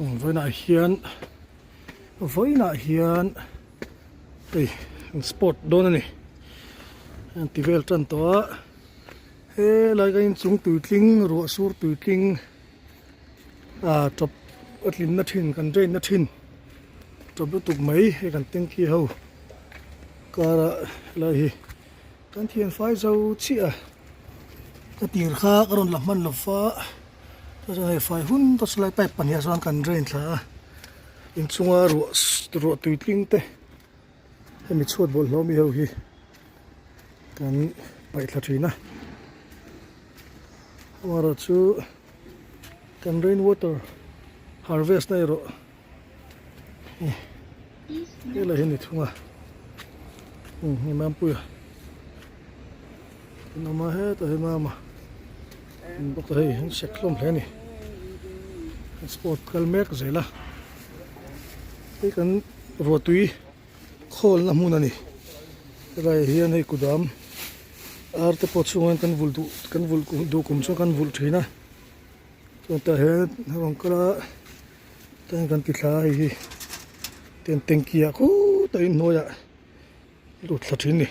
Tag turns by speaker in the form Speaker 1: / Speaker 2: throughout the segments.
Speaker 1: Vawiinah hian vawiinah hian hei an sport dawn a ni an ti vel tan tawh a helai kan inchung tuitling ruah sur tuitling ah tawp a tlinna thin kan drain na thin tawp lutuk mai hei kan tanky ho karah helai hi. Kan thian fai zo chiah a, ka tir kha ka rawn la hman lo va, chuan hei fai hun ta chu lai pipe pahnih ah chuan kan drain thla a, inchunga ruah ruah tui tling te hemi chhuat bawlhhlawh mi ho hi kan paih thla thin a, amaherawhchu kan rain water harvest na erawh. Helai hi a ni thung a umm hei Mampuia an awm a hetah hian Mama an bawk a hei an sek hlawm hle a ni an sport kal mek zel a hei kan ruahtui khawlna hmun a ni helaiah hian hei kudam ar te pawh chhungah hian kan vulh duh kan vulh duh kum chuan kan vulh thin a chuan tah hian a rawn kal a. Chuan kan ti thla a hei hi ten tanky ah khutah in hnuaiah lut thla thin a ni.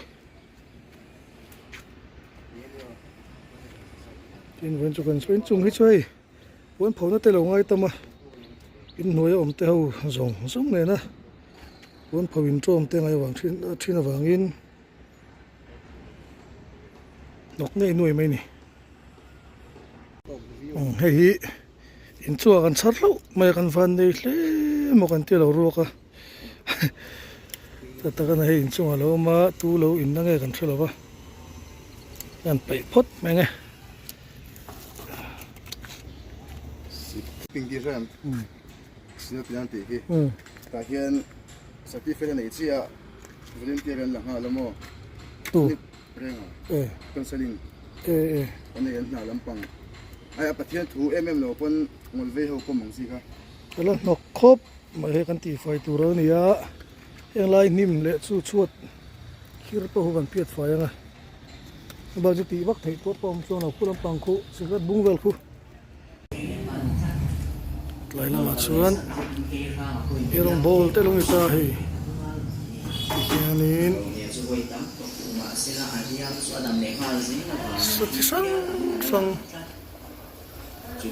Speaker 1: Tin vawiin chu kan sawi chung hi chu hei puan pho na te lo ngai tam a in hnuai a awm te ho zawng zawng nen a puan pho in tawm te ngai avang thin thin avangin hnawk ngei nuai mai a ni. Hei hi. Inchungah kan chhar hlauh mai a kan van nei hle maw kan ti lo ruak a ta tak a hei inchungah lo awm a tu lo in na nge kan hre lo va an peih phawt mai ang e.
Speaker 2: Ping tih hriat single pian tih hi tah hian certificate a nei chiah a volunteer an la nghal a maw
Speaker 1: tu
Speaker 2: Renga counselling an nei an hna lampang ai a Pathian thu em em lo pawn ngawl vei ho pawm ang chi kha.
Speaker 1: Ka la hnawk khawp mai hei kan tihfai tur a ni a, heng lai hnim leh chu chhuat thir pawh khu kan phiat fai ang a, bak chu tih vak theih pawh pawh awm chuan lo khu lampang khu cigarette bung vel khu. Tlai lamah chuan ei rawng bawl te lo ni ta hei tihianin sa chi hrang hrang ti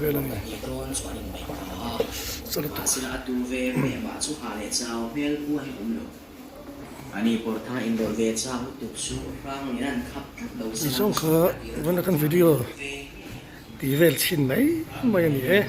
Speaker 1: vel a ni sa lutuk. Zawng kha vawiin kan video tih vel chhin mai mai a ni e.